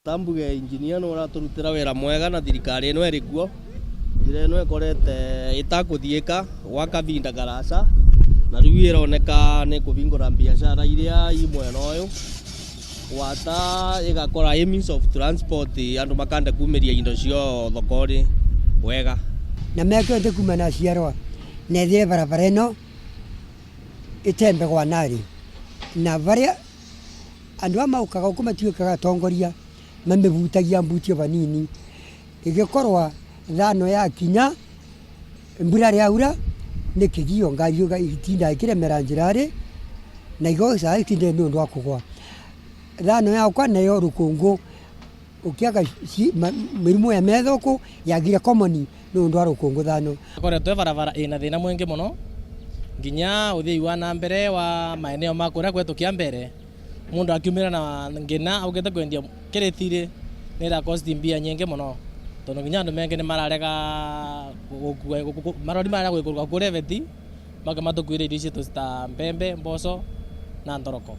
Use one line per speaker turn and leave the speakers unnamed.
Tambuge engineer nĩ ũratũrutĩra wĩra mwega na thirikari ĩno ĩrĩ kuo. Njĩra ĩno ĩkorete ĩtakũthiĩka gwa kavinda karaca na rĩu ĩroneka nĩ kũhingũra biacara iria i mwena ũyũ gwata ĩgakora ĩ means of transport andũ makanda kumĩria indo cio thoko-rĩ wega.
Na mĩaka yonthe kuma naciarwa nethire barabara ĩno ĩtembegwa narĩ na baria andũ aya maukaga gũkũ matuĩkaga atongoria mamĩbutagia mbutio banini ĩgĩkorwa thano yakinya mbura yaura nĩ kĩgio ngari itindaga ikĩremera njĩra-rĩ na igo saa itinde nĩ ũndũ wa kũgwa. Thano yakwa nayo rũkũngũ ũkĩaga mĩrimũ ya metho yagire common nĩ ũndũ wa rũkũngũ thano.
Ĩkoretwo ĩ barabara ĩna thĩna mwingi mũno nginya ũthii wa na mbere wa maeneo ma kũrĩa kwetu kia mbere mundu akiumĩra na ngina aukĩte kwendia kĩrĩti-rĩ nĩ ĩra cost mbia nyingĩ mũno tondu nginya andũ mengĩ nĩ mararega gũkua marori mararega gũikũrũka kũrĩa beti make matũkuĩre irio citũ ta mbembe, mboco na thoroko.